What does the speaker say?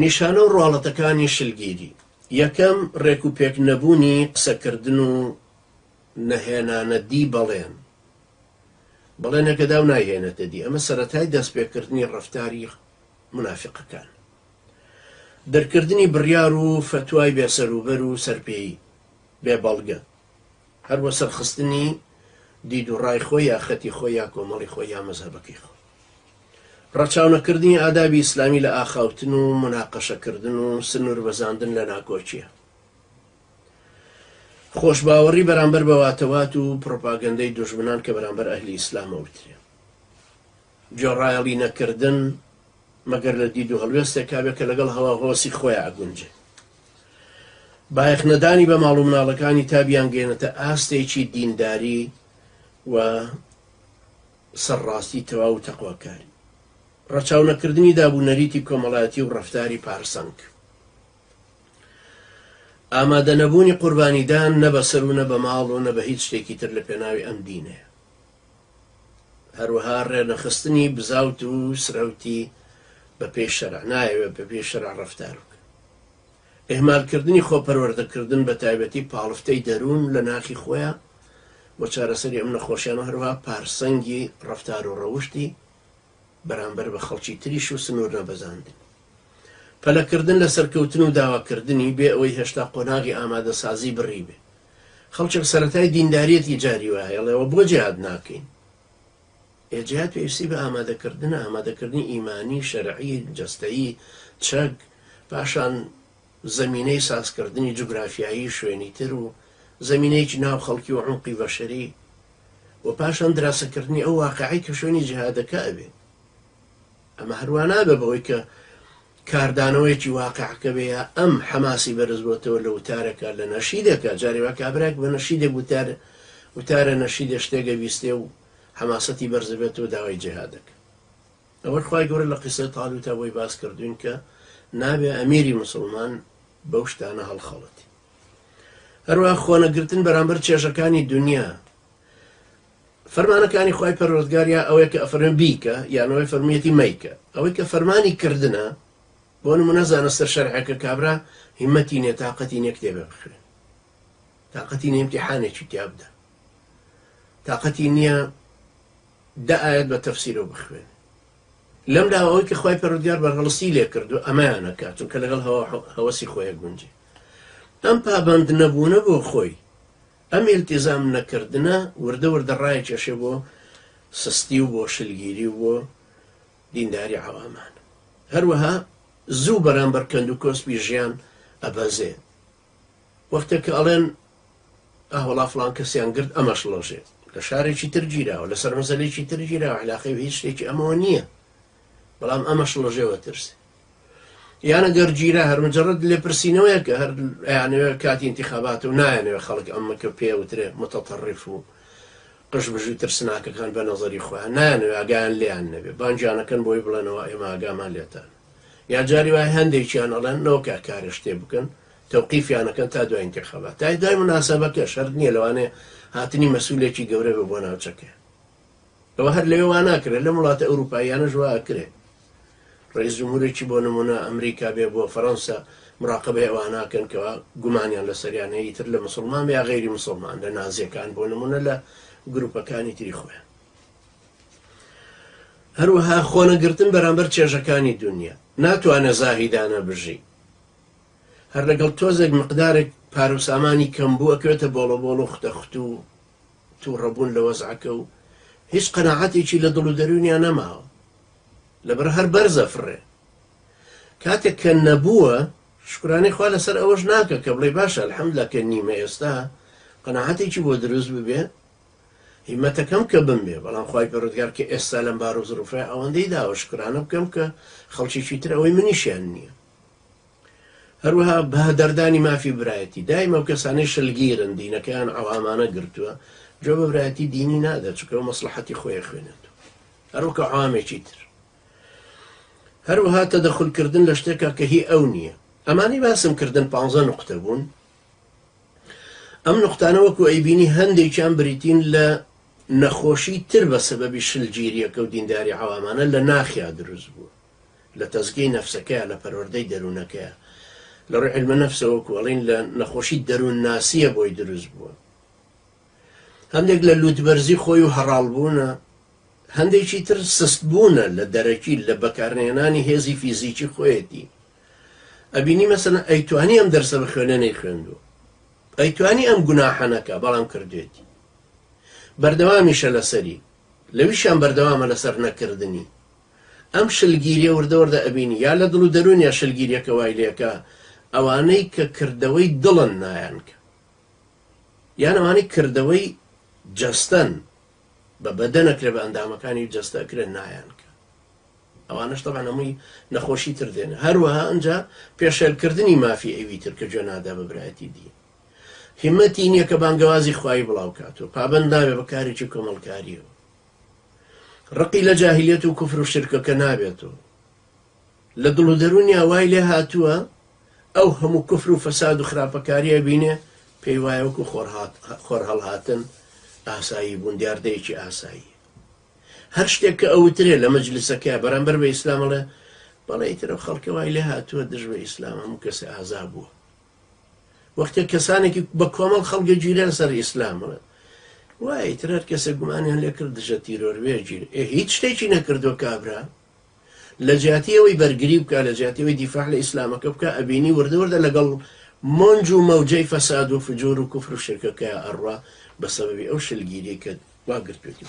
نیشانە و ڕواڵەتەکانی شلگیری. یەکەم، ڕێکوپێک نەبوونی قسەکردن و نەهێنانەدی بەڵێن. بەڵێنێکە دا و نایهێنێتە دی. ئەمە سەرەتای دەستپێکردنی ڕەفتاری مونافیقەکان. دەرکردنی بڕیار و فەتوای بێسەروبەر و سەرپێیی، بێ بەڵگە. هەر بۆ سەرخستنی دید و ڕای خۆی یا خەتی خۆی یا کۆمەڵی خۆی یا مەزهەبەکەی خۆی. ڕەچاونەکردنی ئادابی ئیسلامی لە ئاخاوتن و موناقەشەکردن و سنووربەزاندن لە ناکۆکییە. خۆشباوەڕی بەرامبەر بە واتەوات و پڕۆپاگەندەی دوژمنان کە بەرامبەر ئەهلی ئیسلام ئەوترێ. گوێڕایەڵی نەکردن مەگەر لە دید و هەڵوێستێکا بێ کە لەگەڵ هەوا و هەوەسی خۆیا ئەگونجێ. بایەخنەدانی بە ماڵ و مناڵەکانی تا بیانگەیەنێتە ئاستێکی دینداری و سەرڕاستی تەواو و تەقواکاری. ڕەچاونەکردنی داب و نەریتی کۆمەڵایەتی و ڕەفتاری پارسەنگ. ئامادەنەبوونی قوربانیدان نە بە سەر و نە بە ماڵ و نە بە هیچ شتێکی تر لە پێناوی ئەم دینەیە. هەروەها ڕێنەخستنی بزاوت و سرەوتی بە پێی شەرع، نایەوێت بە پێی شەرع ڕەفتار بکە. ئیهمالکردنی خۆپەروەردەکردن بە تایبەتی پاڵفتەی دەروون لە ناخی خۆیا بۆ چارەسەری ئەم نەخۆشیانە و هەروەها پارسەنگی ڕەفتار و ڕەوشتی بەرامبەر بە خەڵکی تریش و سنوور نەبەزاندنی. پەلەکردن لە سەرکەوتن و داواکردنی بێ ئەوەی هێشتا قۆناغی ئامادەسازی بڕیبێ. خەڵکێک سەرەتای دینداریەتی جاری وایە ئەڵێ ئەوە بۆ جیهاد ناکەین؟ ئێ جیهاد پێویستی بە ئامادەکردنە، ئامادەکردنی ئیمانی، شەرعی، جەستەیی، چەک، پاشان زەمینەی سازکردنی جوگرافیایی شوێنی تر و زەمینەیەکی ناو خەڵکی و عومقی بەشەری و پاشان دراسەکردنی ئەو واقعەی کە شوێنی جیهادەکە ئەبێ. ئەمە هەروا نابێ بەوەی کە کاردانەوەیەکی واقعەکە بێ یا ئەم حەماسی بەرز بۆتەوە لە وتارێکا لە نەشیدێکا، جارێ وا کابرایەک بە نەشیدێک وتار وتارە نەشیدێ شتێک ئەبیستێ و حەماسەتی بەرز ئەبێتەوە داوای جیهاد ئەکا. ئەوەش خوای گەورە لە قیسەی تالوتا بۆی باس کردوین کە نابێ ئەمیری موسڵمان بەو شتانە هەڵخەڵەتی. هەروەها خۆنەگرتن بەرامبەر چێژەکانی دونیا، فەرمانەکانی خوای پەروەردگار یا ئەوەیە کە ئەفەرمێ بیکە یان ئەوەی فەرموویەتی مەیکە. ئەوەی کە فەرمانی کردنە، بۆ نموونە زانستە شەرعەکە کابرا هیمەتی نیە تاقەتی نیە کتێبێ بخوێنێ، تاقەتی نیە ئیمتیحانێکی تیا بدا، تاقەتی نیە دە ئایەت بە تەفسیرەوە بخوێنێ. لەم لاوە ئەوەی کە خوای پەروەردگار بەرهەڵستی لێ کردووە ئەمەیان ئەکات چونکە لەگەڵ هەوا هەوەسی خۆی ئەگونجێ. ئەم پابەند نەبوونە بۆ خۆی ئەم ئیلتیزام نەکردنە وردە وردە ڕایەکێشێ بۆ سستی و بۆ شلگیری و بۆ دینداری عەوامان. هەروەها زوو بەرامبەر کەند و کۆسپی ژیان ئەبەزێ. وەختێک کە ئەڵێن ئاه وەڵا فڵان کەسیان گرت ئەمەش ڵەژێ. لە شارێکی تر گیراوە، لەسەر مەسەلەیەکی تر گیراوە، عیلاقەی بە هیچ شتێکی ئەمەوە نییە. بەڵام ئەمەش ڵەژێ و ئەترسێ. یان ئەگەر گیرا هەر مجرد لێپرسینەوەیەکە هەر ئەیانەوێ کاتی ئینتیخاباتە و نایانەوێ خەڵک ئەمە کە پێ وترێ متطرف و قژبژ و ترسناکەکان بە نەزەری خۆیان نایانەوێ ئاگایان لێیان نەبێ بانگیانەکەن بۆی بڵێنەوە ئێمە ئاگامان لێتان یا جاری وای هەندێکیان ئەڵێن نەوەکە کارێ شتێ بکەن تەوقیفیانەکەن تا دوای ئینتیخابات تا دوای مناسبەکە شەرت نییە لەوانەیە هاتنی مەسولێکی گەورە بێ بۆ ناوچەکە ئەوە هەر لەوێ وا ناکرێت، لەم وڵاتە ئەوروپاییانەش وا ئەکرێ. ڕئیس جمهورێکی بۆ نموونە ئەمریکا بێ بۆ فەرەنسا مراقەبەی ئەوانە ئەکەن کەوا گومانیان لەسەریان هەیە ئیتر لە مسوڵمان بێ یا غەیری مسوڵمان لە نازیەکان بۆ نموونە لە گروپەکانی تری خۆیان. هەروەها خۆنەگرتن بەرامبەر چێژەکانی دونیا. ناتوانێ زاهیدانە بژی. هەر لەگەڵ تۆزێک مقدارێک پارە و سامانی کەم بوو ئەکەوێتە بۆڵەبۆڵ و ختەخت و توڕەبوون لە وەزعەکە و هیچ قەناعەتێکی لە دڵ و دەروونیا نەماوە لەبەر هەر بەرزە فڕێ کاتێک کە نەبووە شکرانەی خوا لەسەر ئەوەش ناکە کە بڵێ باشە الحمدلله کە نیمە ئێستا قەناعەتێکی بۆ دروست ببێ هیمەتەکەم کە بمبێ بەڵام خوای پەروەردگار کە ئێستا لەم بار و زروفەیە ئەوەندەی داوە شکرانە بکەم کە خەڵکێکی تر ئەوەی منیشیان نییە هەروەها بەهەدەردانی مافی برایەتی، دایم ئەو کەسانەی شلگیرن دینەکەیان عەوامانە گرتووە گوێ بە برایەتی دینی نادات چونکە ئەو مەسڵەحەتی خۆی ئەخوێنێتەوە هەروەکە عەوامێکی تر. هەروەها تەدەخول کردن لە شتێکا کە هی ئەو نییە. ئەمانەی باسم کردن پانزە نوقتە بوون. ئەم نوقتانە وەکو ئەیبینی هەندێکیان بریتین لە نەخۆشی تر بە سەبەبی شلگیریەکە و دینداری عەوامانە لە ناخیا دروست بووە. لە تەزکیەی نەفسەکەیا، لە پەروەردەی دەروونەکەیا. لە ڕووی عیلم نەفسەوە وەکو ئەڵێین لە نەخۆشی دەروونناسییە بۆی دروست بووە. هەندێک لە لووتبەرزی خۆی و هەڕاڵبوونە، هەندێکی تر سستبوونە لە دەرەکی، لە بەکارنەهێنانی هێزی فیزیکی خۆیەتی. ئەبینی مەسەلەن ئەیتوانی ئەم دەرسە بخوێنێ نەیخوێندووە. ئەیتوانی ئەم گوناحە نەکا بەڵام کردوێتی. بەردەوامیشە لەسەری. لەویشیان بەردەوامە لەسەر نەکردنی. ئەم شلگیریە وردە وردە ئەبینی یا لە دڵ و دەروونیا شلگیریەکە وای لێکا ئەوانەی کە کردەوەی دڵن نایانکە یان ئەوانەی کردەوەی جەستەن بە بەدەن ئەکرێ بە ئەندامەکانی جەستە ئەکرێ نایانکە ئەوانەش تەبعەن هەمووی نەخۆشی تر دێنێ هەروەها ئەنجا پێشێلکردنی مافی ئەوی تر کە گوێ نادا بە برایەتی دین هیمەتی نییە کە بانگەوازی خوایی بڵاو کاتەوە پابەند نابێ بە کارێکی کۆمەڵکاریەوە ڕقی لە جاهلیەت و کوفر و شرکەکە نابێتەوە لە دڵ و دەروونیا وای لێ هاتووە ئەو هەموو کوفر و فەساد و خراپەکاریە بینێ پێی وایە وەکو خۆرهەڵهاتن ئاسایی بوون دیاردەیەکی ئاسایی هەر شتێک کە ئەوترێ لە مەجلیسەکەیا بەرامبەر بە ئیسلام ئەڵێ بەڵێ ئیتر ئەو خەڵکە وای لێ هاتووە دژ بە ئیسلام هەموو کەسێ ئازا بووە وەختێک کەسانێکی بە کۆمەڵ خەڵگە گیرێن سەر ئیسلام ئەڵێ وای ئیتر هەر کەسێک گومانیان لێ کرد دژە تیرۆر بێ گیر ئێ هیچ شتێکی نەکردووە کابرا لە جیاتی ئەوەی بەرگری بکا لە جیاتی ئەوەی دیفاع لە ئیسلامەکە بکا ئەبینی وردە وردە لەگەڵ مۆنج و مەوجەی فەساد و فجور و کوفر و شرکەکەیا ئەڕوا بە سەبەبی ئەو شلگیریەی کە وا گرتوێتی.